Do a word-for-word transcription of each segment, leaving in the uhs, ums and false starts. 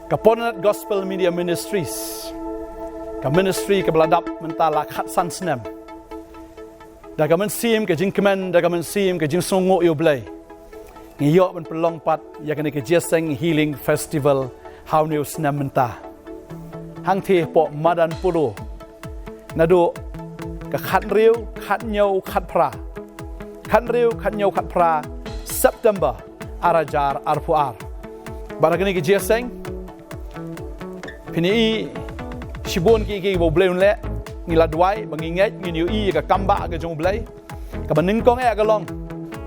Ka Pornat Gospel Media Ministries, ka ministry kaba la dap mynta la khatsan snem. Da ka mynsiem ka jingkmen, da ka mynsiem ka jingsngewnguh ïa U Blei, ngi ïoh ban pynlong pat ïa kane ka Jingïaseng Healing Festival ha une u snem mynta. Hangtei hapoh madan Polo, naduh ka khathynriew, khathynñiew, khatphra, khathynriew, khathynñiew, khatphra September ar hajar arphew ar. Bad ha kane ka jingïaseng, phin ïohi shibun ki, ki ba U Blei un leh. Ngi la duwai ba ngi ngeit ngin ïohi ïa ka kambah ka jong U Blei. Kaba nyngkong eh ka long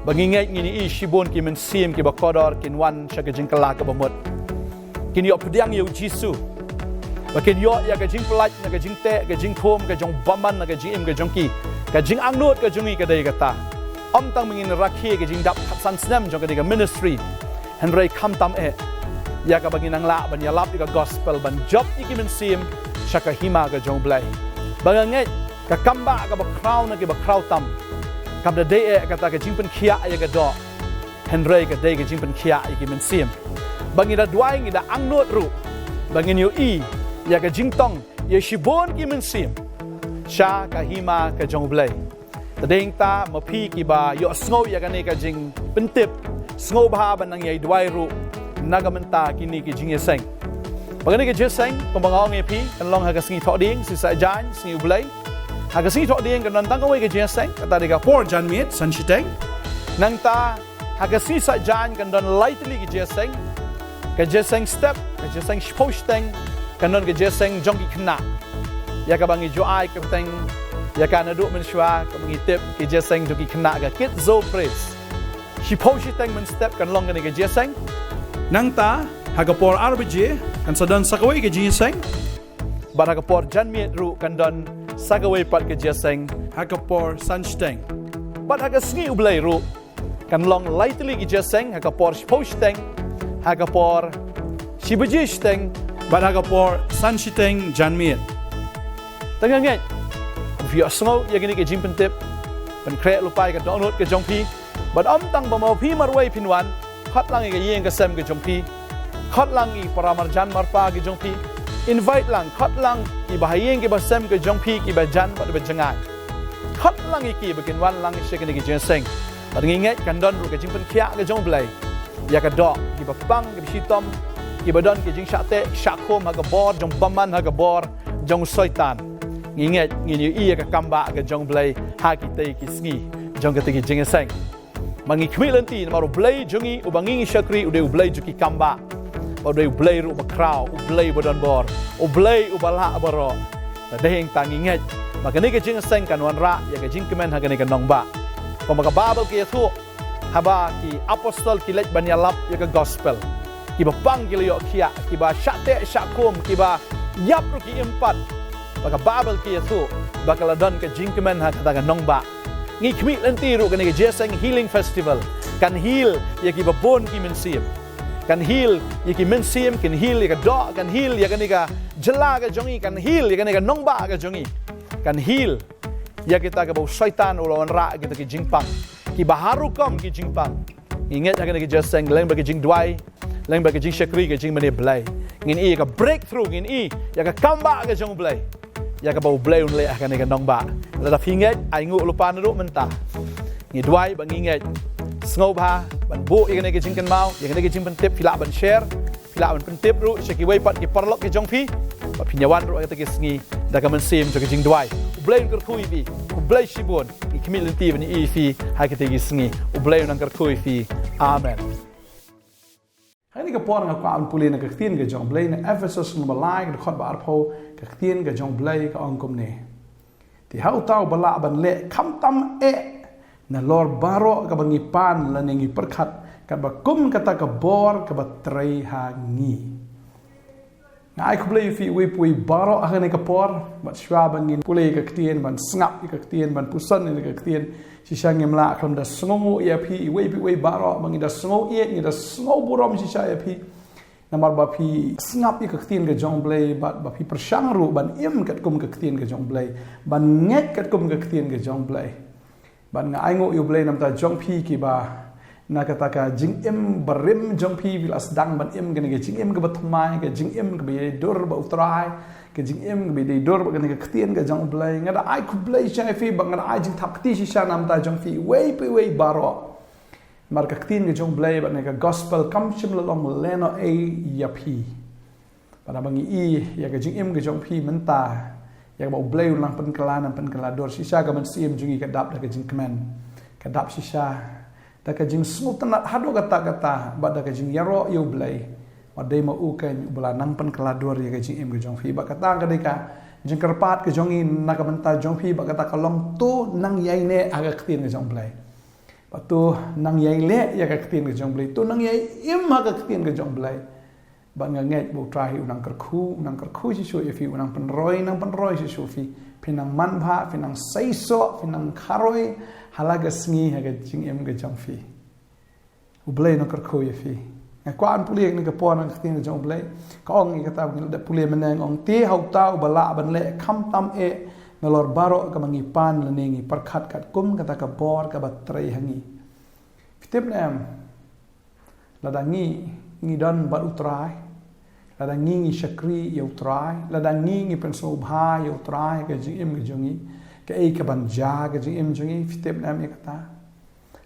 ba ngi ngeit ngin ïohi shibun ki mynsiem kiba kordor kin wan sha ka jingkylla kaba mut, kin ïoh pdiang ïa U Jisu, ba kin ïoh ïa ka jingpyllait na ka jingteh, ka jingthum, ka jingbymman na ka jingim ka jong ki. Ka jingangnud ka jong ngi ka dei kata, ym tang ba ngin rakhe ka jingdap khatsan snem jong kane ka ministry, hynrei khamtam eh ïa kaba ngin nang lah ban ïalap ïa ka gospel, ban jop ïa ki mynsiem sha ka hima ka jong U Blei. Ba nga ngeit ka kambah kaba khraw na kiba khraw tam kam da dei eh kata ka jingpynkhiah ïa ka doh, hynrei ka dei ka jingpynkhiah ïa ki mynsiem. Ba ngi da duwai, ngi da angnud ruh ba ngin ïohi ïa ka jingtong ïa shibun ki mynsiem sha ka hima ka jong U Blei. Te dei hangta ma phi kiba ïohsngew ïa kane ka jingpyntip, sngewbha ban nang ïai duwai ruh na ka bynta kine ki jingïaseng. Ba kane ka jingïaseng, kumba nga ong ïa phi, kan long ha ka sngi Thohdieng, Sngi Saitjaiñ, Sngi U Blei. Ha ka sngi Thohdieng kan don tang kawei ka jingïaseng, kata dei ka por janmiet, san shiteng. Nangta ha ka sngi Saitjaiñ kan don lai tylli ki jingïaseng. Ka jingïaseng step, ka jingïaseng shiphew shiteng, kan don ka jingïaseng jong ki khynnah, ïa kaba ngi ju ai kyrteng ïa ka naduh mynshuwa, kaba ngi tip, ka jingïaseng jong ki khynnah, ka Kids Zone Praise. Shiphew shiteng mynstep kan long kane ka jingïaseng. Nangta ha ka por ar baje kan sa don sa kawei ka jingïaseng. Bad ha ka por janmiet ruh kan don sa kawei pat ka jingïaseng ha ka por san shiteng. Bad ha ka sngi U Blei ruh kan long lai tylli ki jingïaseng, ha ka por shiphew shiteng, ha ka por shi baje shiteng, bad ha ka por san shiteng janmiet. Te nga ngeit ba phi ïohsngew ïa kine ki jingpyntip, pynkhreh lypa ïa ka dohnud ka jong phi. Bad ym tang ba ma phi marwei phin wan, khot lang ïa ka ïing ka sem ka jong phi, khot lang ïa ki para marjan marpa ka jong phi, invite lang, khot lang ïa ki bahaïing ki basem ka jong phi, ki bajan bad ba jngai. Khot lang ïa ki ba kin wan lang sha kine ki jingïaseng. Bad ngi ngeit kan don ruh ka jingpynkhiah ka jong U Blei ïa ka doh kiba pang, kiba shitom, kiba don ki jingshah teh shah khum ha ka bor jong bymman, ha ka bor jong Soitan. Ngi ngeit ngin ïohi ïa ka kambah ka jong U Blei ha kitei ki sngi jong kitei ki jingïaseng. Ma ngi khmih lynti namar U Blei jong ngi uba ngi ngi shakri u dei U Blei jong ki kambah, u dei U Blei ruh ba khraw, U Blei ba don bor, U Blei uba lah baroh. Te dei hangta ngi ngeit ba kane ka jingïaseng kan wanrah ïa ka jingkmen ha kane ka nongbah. Kumba ka Baibl ka ïathuh, haba ki apostol ki leit ban ïalap ïa ka gospel, kiba pang ki la ïoh khiah, kiba shah teh shah khum, kiba ïap ruh ki im pat. Ba ka Baibl ka ïathuh ba ka la don ka jingkmen ha kata ka nongbah. Ngi khmih lynti ruh kane ka Jingïaseng Healing Festival kan heal ïa kiba bun ki mynsiem. Kan heal ïa ki mynsiem, kan heal ïa ka doh, kan heal ïa kane ka jylla ka jong ngi, kan heal ïa kane ka nongbah ka jong ngi. Kan heal ïa kita kiba u Soitan u la wanrah kita ki jingpang, kiba har rukom ki jingpang. Ngi ngeit ha kane ka jingïaseng, lem bad ka jingduwai, lem bad ka jingshakri, ka jingmane Blei, ngin ïohi ïa ka breakthrough, ngin ïohi ïa ka kambah ka jong U Blei, ïa kaba U Blei un leh ha kane ka nongbah. Lada phi ngeit, ai nguh lypa naduh mynta. Ngi duwai ba ngi ngeit. Sngewbha ban buh ïa kane ka jingkynmaw, ïa kane ka jingpyntip, phi lah ban share, phi lah ban pyntip ruh sha kiwei pat ki paralok ki jong phi ba phin ïawan ruh ha kita ki sngi da ka mynsiem jong ka jingduwai. U Blei un kyrkhu ïa phi. Khublei shibun. Ngi khmih lynti ban ïohi ïa phi ha kita ki sngi. U Blei un nang kyrkhu ïa phi. Amen. Ha kane ka por nga kwah ban pule na ka ktien ka jong U Blei na Ephesos lynnong ba lai, ka dkhot ba arphew. Ka ktien ka jong U Blei ka ong kumne: Te ha uta uba lah ban leh khamtam eh nalor baroh kaba ngi pan lane ngi pyrkhat, katba kum kata ka bor kaba trei ha ngi. Nga ai khublei ïa phi iwei pa iwei baroh ha kane ka por. Bad shuwa ban ngin pule ïa ka ktien, ban sngap ïa ka ktien, ban puson ïa ka ktien, shisha ngim lah khlem da sngewnguh ïa phi iwei pa iwei baroh, ba ngi da sngew ïeit, ngi da sngew burom shisha ïa phi. Namar ba phi sngap ïa ka ktien ka jong U Blei, bad ba phi pyrshang ruh ban im katkum ka ktien ka jong U Blei, ban ngeit katkum ka ktien ka jong U Blei. Bad nga ai nguh ïa U Blei namar ta jong phi kiba Na kata ka jingim barim jong phi, phi la sdang ban im kane ka jingim kaba thymmai, ka jingim kaba ïadei dur bad U Trai, ka jingim kaba ïadei dur bad kane ka ktien ka jong U Blei. Nga da ai khublei sha phi, bad nga da ai jingthap kti shisha na ka bynta jong phi, iwei pa iwei baroh. Namar ka ktien ka jong U Blei bad kane ka gospel kam shym la long lehnohei ïa phi. Bad haba ngi i ïa ka jingim ka jong phi mynta, ïa kaba U Blei u nang pynkylla, nang pynkylla dur, shisha ka mynsiem jong ngi ka dap da ka jingkmen, ka dap shisha da ka jingsngewtynnad haduh katta katta, bad da ka jingïaroh ïa U Blei. Wat dei ma u keiñ uba la nang pynkylla dur ïa ka jingim ka jong phi. Bad kata ka dei ka jingkyrpad ka jong ngi na ka bynta jong phi, bad kata ka long to nang ïaineh ha ka ktien ka jong U Blei. Bad to nang ïaileh ïa ka ktien ka jong U Blei, to nang ïai im ha ka ktien ka jong U Blei. Bad nga ngeit ba U Trai u nang kyrkhu, u nang kyrkhu shisha ïa phi, u nang pynroi, nang pynroi shisha ïa phi. Phi nang manbha, phi nang seisoh, phi nang kharoi ha la ka sngi ha ka jingim ka jong phi. U Blei u nang kyrkhu ïa phi. Nga kwah ban pule kane ka por na ka ktien ka jong U Blei. Ka ong ïa kata, ngi la dep pule mynne, ong, te ha uta uba lah ban leh khamtam eh nalor baroh kaba ngi pan lane ngi pyrkhat, katkum kata ka bor kaba trei ha ngi. Phi tip ne em? Lada ngi, ngi don bad U Trai, lada ngi, ngi shakri ïa U Trai, lada ngi, ngi pynsngewbha ïa U Trai ka jingim ka jong ngi, kaei kaban jia ka jingim jong ngi, phi tip ne em ïa kata?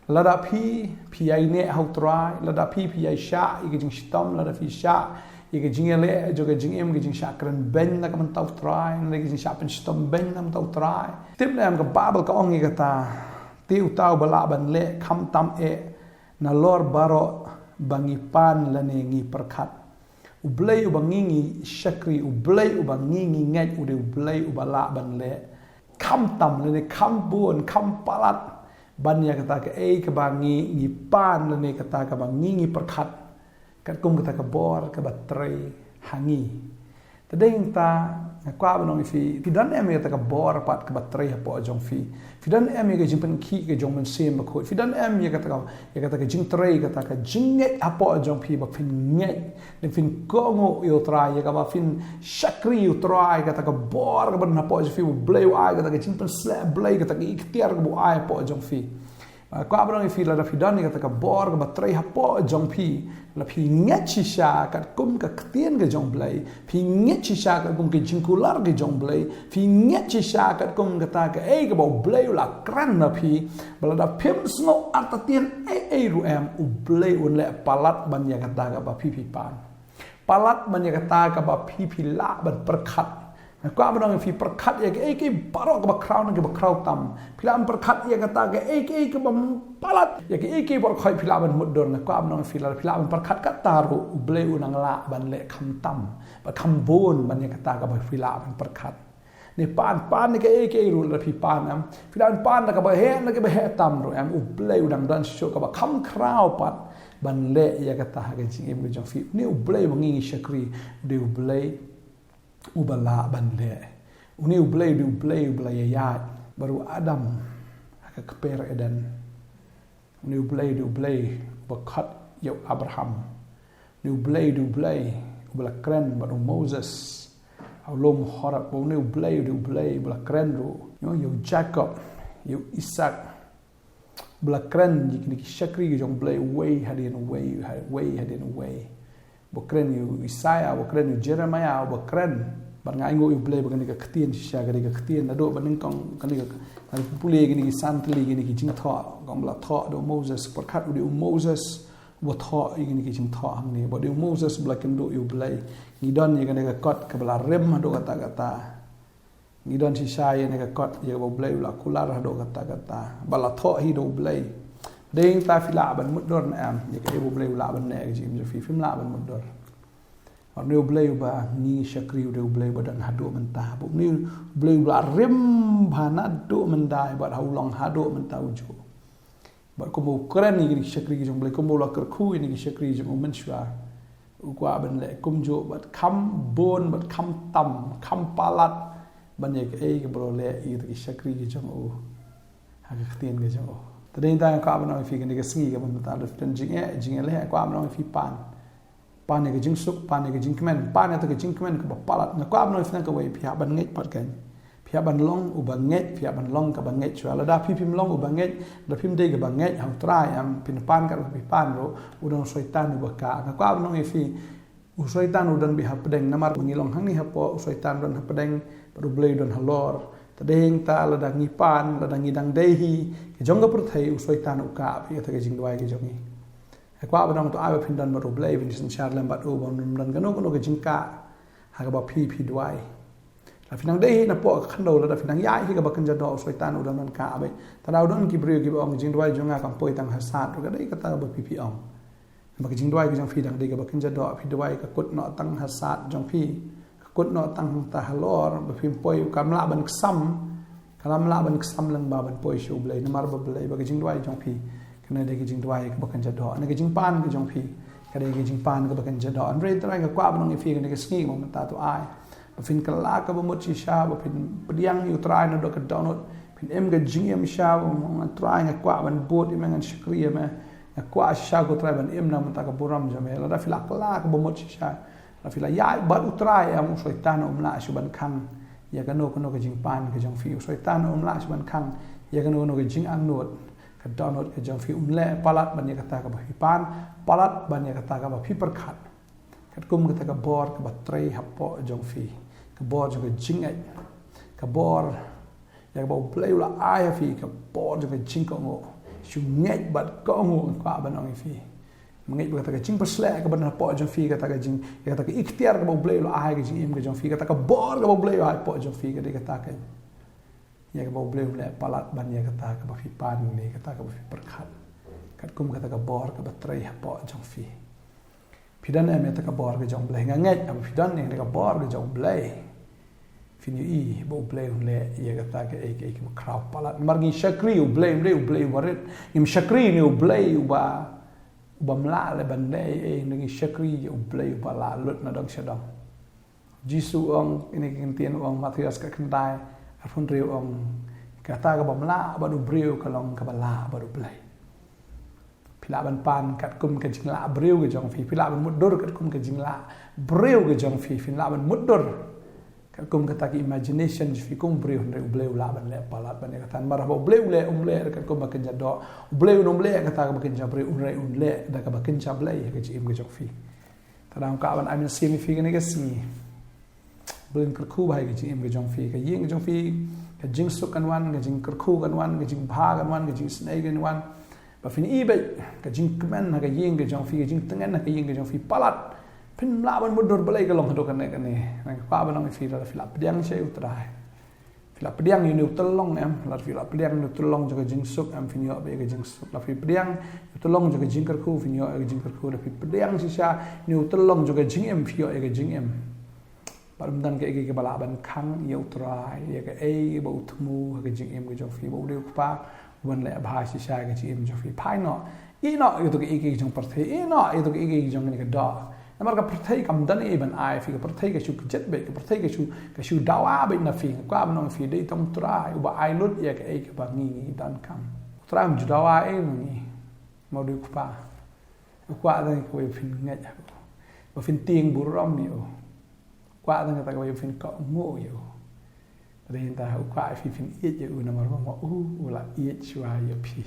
Lada phi, phi ïaineh ha U Trai, lada phi, phi ïaishah ïa ka jingshitom, lada phi shah ïa ka jingïaleh jong ka jingim, ka jingshah kren beiñ na ka bynta U Trai, na ka jingshah pynshitom beiñ na ka bynta U Trai. Tip ne em, ka Baibl ka ong ïa kata, te uta uba lah ban leh khamtam eh nalor baroh ba ngi pan lane ngi pyrkhat. U Blei uba ngi, ngi shakri, U Blei uba ngi, ngi ngeit, u dei U Blei uba lah ban leh khamtam lane khambun, kham palat ban ïa kata kaei kaba ngi, ngi pan lane kata kaba ngi, ngi pyrkhat, katkum kata ka bor kaba trei ha ngi. Te dei nangta nga kwah ban ong ïa phi, phi don em ïa kata ka bor pat kaba trei hapoh jong phi? Phi don em ïa ka jingpynkhiah ka jong U Mynsiem Bakhuid? Phi don em ïa kata ka, ïa kata ka jingtrei, kata ka jingngeit hapoh jong phi ba phin ngeit, lane phin kohnguh ïa U Trai, ïa kaba phin shakri ïa U Trai, kata ka bor kaba don hapoh jong phi, U Blei u ai, kata ka jingpynsleh Blei, kata ka iktiar kaba u ai hapoh jong phi? Nga kwah ban ong ïa phi, lada phi don ïa kata ka bor kaba trei hapoh jong phi, lada phi ngeit shisha katkum ka ktien ka jong U Blei, phi ngeit shisha katkum ka jingkular ka jong U Blei, phi ngeit shisha katkum kata kaei kaba U Blei u la kren na phi, ba lada phim sngew artatien ei ei ruh em, U Blei un leh palat ban ïa kata kaba phi, phi pan. Palat ban ïa kata kaba phi, phi lah ban pyrkhat. Nga kwah ban ong ïa phi, pyrkhat ïa kaei kaei baroh kaba khraw ne kaba khraw tam. Phi lah ban pyrkhat ïa kata kaei kaei kaba palat, ïa kaei kaei baroh khoit phi lah ban mutdur. Nga kwah ban ong ïa phi, lada phi lah ban pyrkhat kata ruh, U Blei u nang lah ban leh khamtam bad khambun ban ïa kata kaba phi lah ban pyrkhat. Ne pan, pan ne kaei kaei ruh lada phi pan em, phi lah ban pan da kaba heh ne kaba heh tam ruh em, U Blei u dang don shuh kaba kham khraw pat ban leh ïa kata ha ka jingim ka jong phi. Une U Blei uba ngi, ngi shakri, u dei U Blei uba lah ban leh. Une U Blei u dei U Blei uba la ïaid bad u Adam ha ka kper Eden. Une U Blei u dei U Blei uba khot ïa u Abraham. Une U Blei u dei U Blei uba la kren bad u Moses ha u lum Horeb. Une U Blei u dei U Blei uba la kren ruh, you know, ïa u Jakob, ïa u Isak. Uba la kren ïa kine ki shakri ki jong U Blei uwei hadien uwei, ha-, uwei hadien uwei. Uba kren ïa u Isaïah, uba kren ïa u Jeremiah, uba kren. Bad nga ainguh ïa U Blei ba kane ka ktien shisha, kane ka ktien naduh ba nyngkong, kane ka, kane ka pule, kine ki san tylli, kine ki jingthoh, kaba la thoh da u Moses, pyrkhat u dei u Moses uba thoh ïa kine ki jingthoh hangne. Ba u dei u Moses uba la kynduh ïa U Blei. Ngi don ïa kane ka kot kaba la rim haduh katta katta. Ngi don shisha ïa kane ka kot, ïa kaba U Blei u la kular haduh katta katta, ba la thoh hi da U Blei. Dei nangta phi lah ban mutdur ne em ïa kaei ba U Blei u lah ban leh ha ka jingim jong phi? Phim lah ban mutdur. Bad une U Blei uba ngi shakri u dei U Blei uba don haduh mynta. Bad une U Blei uba la rim bha naduh mynta bad ha u long haduh mynta u juh. Bad kumba u kren ïa kine ki shakri ki jong U Blei, kumba u la kyrkhu ïa kine ki shakri ki jong u mynshuwa, u kwah ban leh kumjuh bad kham bun, bad kham tam, kham palat ban ïa kaei kaba u la leh ïa kine ki shakri ki jong u ha ka ktien ka jong u. Te dei nangta nga kwah ban ong ïa phi kane ka sngi kaba mynta, lada phi don jingeh, jingeh leh, nga kwah ban ong ïa phi pan. Pan ïa ka jingsuk, pan ïa ka jingkmen, pan ïa kata ka jingkmen kaba palat. Nga kwah ban ong ïa phi na kawei, phi hap ban ngeit pat keiñ. Phi hap ban long uba ngeit, phi hap ban long kaba ngeit shuwa. Lada phi phim long uba ngeit, lada phim dei kaba ngeit ha U Trai, em, phin pan katba phi pan ruh, u don u Soitan uba kah. Nga kwah ban ong ïa phi, u Soitan u don beit hapdeng, namar ngi long hangne hapoh, u Soitan u don hapdeng, bad U Blei u don halor. Te dei hangta lada ngi pan, lada ngi dang dei hi ka jong ka pyrthei, u Soitan u kah beit ïa kata ka jingduwai ka jong ngi. Nga kwah ban ong to ai ba phin don bad U Blei, phin synshar lem bad u, ba ym don kano kano ka jingkah ha kaba phi phi duwai. Lada phi nang dei hi napoh ka khyndew, lada phi nang ïaid hi kaba kynja doh, u Soitan u don ban kah beit. Te lada u don ki briew kiba ong ka jingduwai jong nga kam poi tang ha sat ruh, ka dei kata kaba phi phi ong. Namar ka jingduwai ka jong phi dang dei kaba kynja doh, phi duwai ka kut noh tang ha sat jong phi, ka kut noh tang hangta halor, ba phim poi, kam lah ban ksam, kam lah ban ksam lyngba ban poi sha U Blei, namar ba Blei, ba ka jingduwai jong phi ka dei ka jingduwai kaba kynja doh, ne ka jingpan ka jong phi ka dei ka jingpan kaba kynja doh. Hynrei Trai nga kwah ban ong ïa phi kane ka sngi, mo mynta to ai ba phin kylla kaba mut shisha, ba phin pdiang ïa U Trai naduh ka dohnud, phin im ka jingim shisha, ba mo Trai nga kwah ban bud ïa me, ngan shakri ïa me. Nga kwah shisha ko Trai ban im na bynta ka burom jong me. Lada phi la kylla kaba mut shisha, lada phi la ïaid bad U Trai, em, u Soitan um lah shuh ban khang ïa kano kano ka jingpan ka jong phi, u Soitan um lah shuh ban khang ïa kano kano ka jingangnud ka dohnud ka jong phi. Un leh palat ban ïa kata kaba phi pan, palat ban ïa kata kaba phi pyrkhat. Katkum kata ka bor kaba trei hapoh jong phi, ka bor jong ka jingngeit, ka bor ïa kaba U Blei u la ai ha phi, ka bor jong ka jingkohnguh. Shu ngeit bad kohnguh, nga kwah ban ong ïa phi. Ngeit ba kata ka jingpyrshlur kaba don hapoh jong phi, kata ka jing, kata ka iktiar kaba U Blei u la ai ka jingim ka jong phi, kata ka bor kaba U Blei u ai hapoh jong phi, ka dei kata ka ïa kaba U Blei um leh palat ban ïa kata kaba phi pan ne kata kaba phi pyrkhat. Katkum kata ka bor kaba trei hapoh jong phi. Phi don em ïa kata ka bor ka jong U Blei? Nga ngeit haba phi don ïa kata ka bor ka jong U Blei, phin ïohi ba U Blei un leh ïa kata kaei kaei kaba khraw palat. Namar ngi shakri U Blei, U Blei, U Blei uba rit. Ngim shakri ïa une U Blei uba, uba ym lah leh ban leh ei ei, ngi shakri ïa U Blei uba lah lut na dong sha dong. Jisu u ong, ine ki ktien u ong, Mathaios ka khyndai, arphew hynriew u ong, kata kaba ym lah bad u briew ka long kaba lah bad U Blei. Phi lah ban pan katkum ka jinglah briew ka jong phi, phi lah ban mutdur katkum ka jinglah briew ka jong phi, phi lah ban mutdur katkum kata ka imagination jong phi kum briew, hynrei U Blei u lah ban leh palat ban ïa kata. Namar haba U Blei u leh, um leh katkum ba kynja doh. U Blei un ym leh kata kaba kynja briew, hynrei un leh da kaba kynja Blei ha ka jingim ka jong phi. Te dang kwah ban ai mynsiem ïa phi kane ka sngi. Blei un kyrkhu bha ïa ka jingim ka jong phi, ka ïing ka jong phi, ka jingsuk kan wan, ka jingkyrkhu kan wan, ka jingbha kan wan, ka jingisynei kan wan. Ba phin i beit ka jingkmen ha ka ïing ka jong phi, ka jingtngen ha ka ïing ka jong phi palat. Phim lah ban mutdur balei ka long haduh kane kane. Nga kwah ban ong ïa phi, lada phi la pdiang sha U Trai, phi la pdiang ïa une u tyllong, em, lada phi la pdiang ïa une u tyllong jong ka jingsuk, em, phin ïoh beit ïa ka jingsuk. Lada phi pdiang ïa u tyllong jong ka jingkyrkhu, phin ïoh ïa ka jingkyrkhu. Lada phi pdiang shisha ïa une u tyllong jong ka jingim, phi ïoh ïa ka jingim. Bad ym don kaei kaei kaba lah ban khang ïa U Trai ïa kaei ba u thmu ha ka jingim ka jong phi. Ba U Blei U Kpa un leh bha shisha ïa ka jingim jong phi. Phai noh, ïeh noh ïa kato kaei kaei jong pyrthei, ïeh noh ïa kato kaei kaei jong kane ka doh. Namar ka pyrthei kam don ei ei ban ai phi, ka pyrthei ka shu kjit beit, ka pyrthei ka shu, ka shu dawa beit na phi. Nga kwah ban ong ïa phi, dei tang U Trai uba ai lut ïa kaei kaba ngi ngi donkam. U Trai um ju dawa ei ei ma ngi. Ma U Blei U Kpa u kwah tang ïa kaba phin ngeit ha u, ba phin tieng burom ïa u. Kwah tang kata kaba ïa phin kohnguh ïa u. Te dei nangta u kwah ïa phi phin ïeit ïa u namar ba ma u u la ïeit shuwa ïa phi.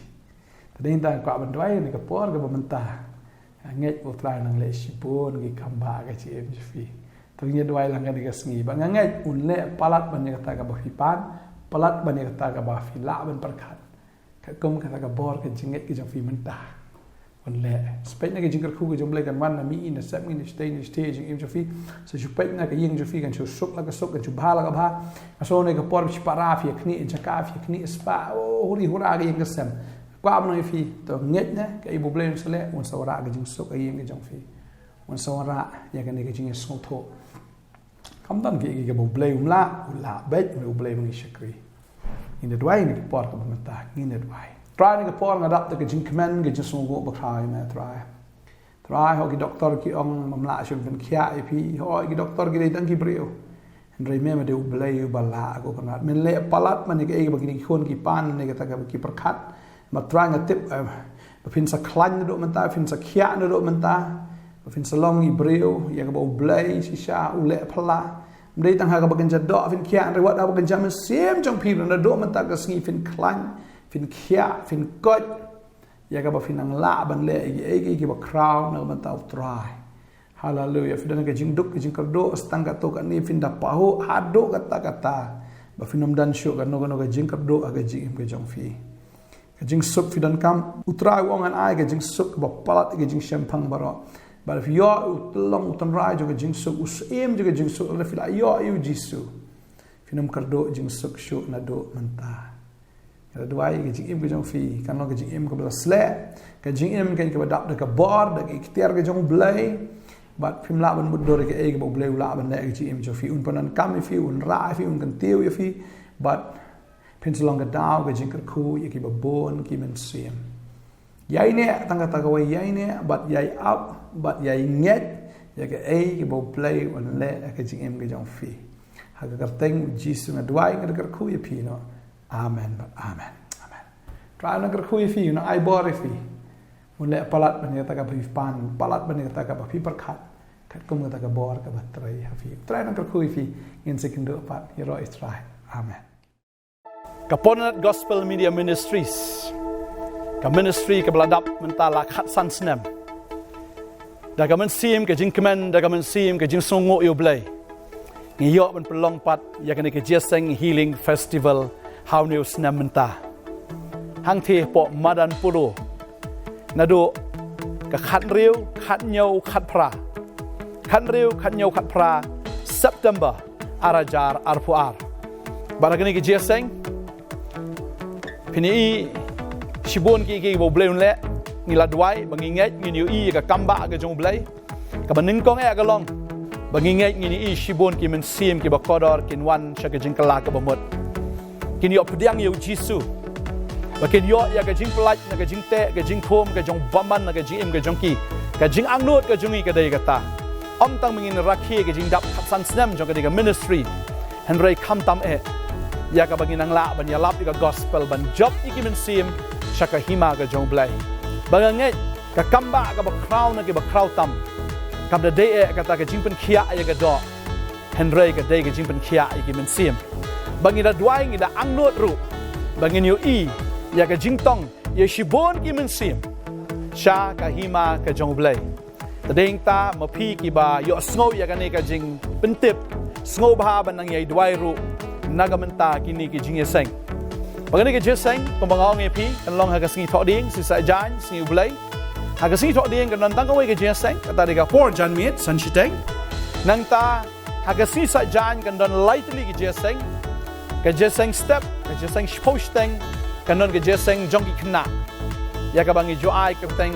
Te dei nangta kwah ban duwai ïa kane ka por kaba mynta. Nga ngeit U Trai un nang leh shibun ki kam ba ka jingim jong phi. Te ngi duwai lang kane ka sngi ba nga ngeit un leh palat ban ïa kata kaba phi pan, palat ban ïa kata kaba phi lah ban pyrkhat. Katkum kata ka bor ka jingngeit ka jong phi mynta. Un leh. Sa peit na ka jingkyrkhu ka jong U Blei kan wan na mihngi, na sepngi, na shatei, na shatei, jingim jong phi. Sa shu peit na ka ïing jong phi kan shu suk la ka suk, kan shu bha la ka bha. Nga sngew kane ka por phi para, phi ïa khniah jaka, phi ïa khniah spah. Oh, huri hura ka ïing ka sem. Kwah ban ong ïa phi, to ngeit na kaei ba U Blei un sa leh, un sa wanrah ka jingsuk ha ïing ka jong phi. Un sa wanrah ïa kane ka jingsngewthuh. Kam don kaei kaei kaba U Blei um lah, u lah beit, U Blei ba ngi shakri. Ngin da duwai kane ka por kaba mynta, ngin da duwai. Trai, kane ka por nga dap da ka jingkmen, ka jingsngewnguh bakhraw ïa me Trai. Trai, hooid ki doktor ki ong ba ym lah shuh ban pynkhiah ïa phi, hooid ki doktor ki dei tang ki briew. Hynrei me, me dei U Blei uba lah, ko Kynrad. Men leh palat man ïa kaei kaba kine ki khun ki pan, ne kata kaba ki pyrkhat. Namar Trai nga tip, eh, ba phin sa khlaiñ naduh mynta, phin sa khiah naduh mynta. Ba phin sa long i briew ïa kaba U Blei shisha u leh phylla. Ym dei tang ha kaba kynja doh phin khiah, hynrei wat ha kaba kynja mynsiem jong phi, naduh mynta ka sngi phin khlaiñ, phin khiah, phin koit ïa kaba phin nang lah ban leh ïa kiei kiei kiba khraw na ka bynta U Trai. Haleluia. Phi don ka jingduk ka jingkyrduh, sa tang katto katne phin da pahuh haduh katta katta ba phin ym don shuh kano kano ka jingkyrduh ha ka jingim ka jong phi. Ka jingsuk phi donkam, U Trai u ong, ngan ai ka jingsuk kaba palat ïa ka jingshemphang baroh. Bad phi ïoh u tyllong, u tynrai jong ka jingsuk, u syiem jong ka jingsuk, lada phi la ïoh ïa U Jisu, phin ym kyrduh jingsuk shuh naduh mynta. Nga duwai ka jingim ka jong phi kan long ka jingim kaba la sleh, ka jingim kan kaba dap da ka bor, da ka iktiar ka jong U Blei. Bad phim lah ban mutdur ïa kaei kaba U Blei u lah ban leh ha ka jingim jong phi. Un pyndonkam ïa phi, un rah ïa phi, un kyntiew ïa phi. Bad phin sa long ka daw ka jingkyrkhu ïa kiba bun ki mynsiem. Ïai neh tang kata kawei, ïai neh bad ïai ap bad ïai ngeit ïa kaei kaba U Blei un leh ha ka jingim ka jong phi. Ha ka kyrteng U Jisu nga duwai, nga da kyrkhu ïa phi noh. Amen bad amen. Amen. Trai un nang kyrkhu ïa phi, un nang ai bor ïa phi. Un leh palat ban ïa kata kaba phi pan, palat ban ïa kata kaba phi pyrkhat, katkum kata ka bor kaba trei ha phi. Trai un nang kyrkhu ïa phi. Ngin sa ïakynduh pat. Ïaroh ïa U Trai. Amen. Ka Pynïaid Gospel Media Ministries, ka ministry kaba la dap mynta la khatsan snem. Da ka mynsiem ka jingkmen, da ka mynsiem ka jingsngewnguh ïa U Blei, ngi ïoh ban pynlong pat ïa kane ka Jingïaseng Healing Festival ha une u snem mynta. Hangtei hapoh madan Polo, naduh ka khathynriew, khathynñiew, khatphra, khathynriew, khathynñiew, khatphra September ar hajar arphew ar. Bad ha kane ka jingïaseng, phin ïohi shibun kiei kiei ba U Blei un leh. Ngi la duwai ba ngi ngeit ngin ïohi ïa ka kambah ka jong U Blei. Kaba nyngkong eh ka long ba ngi ngeit ngin ïohi shibun ki mynsiem kiba kordor kin wan sha ka jingkylla kaba mut. Kin ïoh pdiang ïa U Jisu. Ba kin ïoh ïa ka jingpyllait na ka jingteh, ka jingkhum, ka jingbymman na ka jingim ka jong ki. Ka jingangnud ka jong ngi ka dei kata. Ym tang ba ngin rakhe ka jingdap khatsan snem jong kane ka ministry, hynrei khamtam eh ïa kaba ngin nang lah ban ïalap ïa ka gospel, ban jop ïa ki mynsiem sha ka hima ka jong U Blei. Ba nga ngeit ka kambah kaba khraw na kiba khraw tam kam da dei eh kata ka jingpynkhiah ïa ka doh, hynrei ka dei ka jingpynkhiah ïa ki mynsiem. Ba ngi da duwai, ngi da angnud ruh ba ngin ïohi ïa ka jingtong ïa shibun ki mynsiem sha ka hima ka jong U Blei. Te dei hangta ma phi kiba ïohsngew ïa kane ka jingpyntip, sngewbha ban nang ïai duwai ruh na ka bynta kine ki jingïaseng. Ba kane ka jingïaseng, kumba nga ong ïa phi, kan long ha ka sngi Thohdieng, Sngi Saitjaiñ, Sngi U Blei. Ha ka sngi Thohdieng kan don tang kawei ka jingïaseng, kata dei ka por janmiet san shiteng. Nangta ha ka sngi Saitjaiñ kan don lai tylli ki jingïaseng. Ka jingïaseng step, ka jingïaseng shiphew shiteng, kan don ka jingïaseng jong ki khynnah, ïa kaba ngi ju ai kyrteng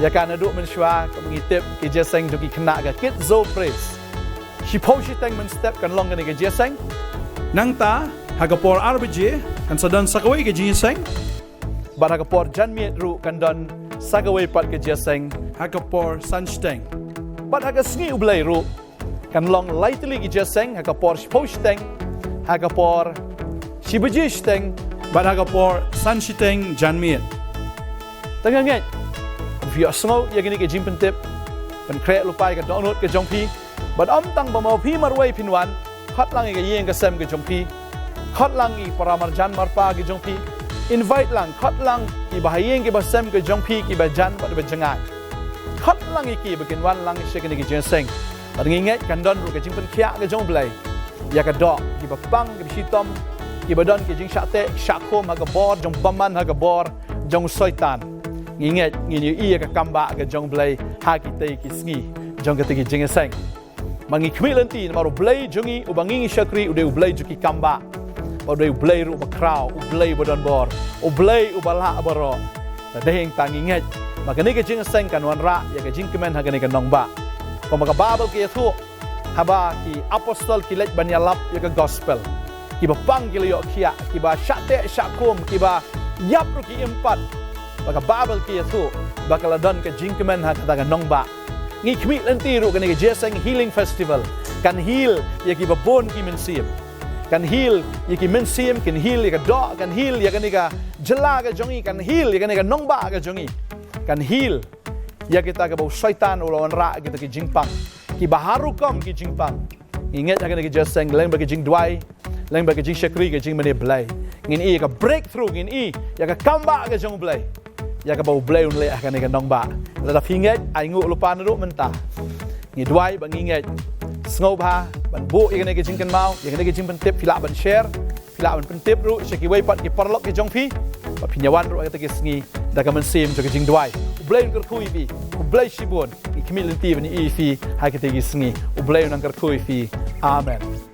ïa ka naduh mynshuwa, kaba ngi tip, ka jingïaseng jong ki khynnah, ka Kids Zone Praise. Shiphew shiteng mynstep kan long kane ka jingïaseng. Nangta ha ka por ar baje kan sa don sa kawei ka jingïaseng. Bad ha ka por janmiet ruh kan don sa kawei pat ka jingïaseng ha ka por san shiteng. Bad ha ka sngi U Blei ruh kan long lai tylli ki jingïaseng, ha ka por shiphew shiteng, ha ka por shi baje shiteng, bad ha ka por san shiteng janmiet. Te nga ngeit ba phi ïohsngew ïa kine ki jingpyntip, pynkhreh lypa ïa ka dohnud ka jong phi. Bad ym tang ba ma phi marwei phin wan, khot lang ïa ka ïing ka sem ka jong phi, khot lang ïa ki para marjan marpa ki jong phi, invite lang, khot lang ïa ki bahaïing ki basem ka jong phi, ki bajan bad ba jngai. Khot lang ïa ki ba kin wan lang sha kine ki jingïaseng. Bad ngi ngeit kan don ruh ka jingpynkhiah ka jong U Blei ïa ka doh, ki bapang, ki bashitom, ki badon ki jingshah teh shah khum ha ka bor jong bymman, ha ka bor jong Soitan. Ngi ngeit ngin ïohi ïa ka kambah ka jong U Blei ha kitei ki sngi jong kitei ki jingïaseng. Ma ngi khmih lynti namar U Blei jong ngi uba ngi ngi shakri u dei U Blei jong ki kambah. Bad u dei U Blei ruh ba khraw, U Blei ba don bor, U Blei uba lah baroh. Te dei hangta ngi ngeit ba kane ka jingïaseng kan wanrah ïa ka jingkmen ha kane ka nongbah. Kumba ka Baibl ka ïathuh, haba ki apostol ki leit ban ïalap ïa ka gospel, ki bapang ki la ïoh khiah, ki bashah teh shah khum, ki baïap ruh ki im pat. Ba ka Baibl ka ïathuh ba ka la don ka jingkmen ha kata ka nongbah. Ngi khmih lynti ruh kane ka Jingïaseng Healing Festival kan heal ïa ki babun ki mynsiem. Kan heal ïa ki mynsiem, kan heal ïa ka doh, kan heal ïa kane ka jylla ka jong ngi, kan heal ïa kane ka nongbah ka jong ngi. Kan heal ïa kita kiba u Soitan u la wanrah kita ki jingpang, kiba har rukom ki jingpang. Ngi ngeit ha kane ka jingïaseng, lyngba ka jingduwai, lyngba ka jingshakri ka jingmane Blei, ngin ïoh ïa ka breakthrough, ngin ïoh ïa ka kam ba ka jong U Blei, ïa kaba U Blei un leh ha kane ka nongbah. Lada phi ngeit, ai nguh lypa naduh mynta. Ngi duwai ba ngi ngeit. Sngewbha ban buh ïa kane ka jingkynmaw, ïa kane ka jingpyntip, phi lah ban share, phi lah ban pyntip ruh sha kiwei pat ki paralok ki jong phi, ba phin ïawan ruh ha kata ka sngi da ka mynsiem jong ka jingduwai. U Blei un kyrkhu ïa phi. Khublei shibun. Ngi khmih lynti ban ïohi ïa phi ha kata ka sngi. U Blei un nang kyrkhu ïa phi. Amen.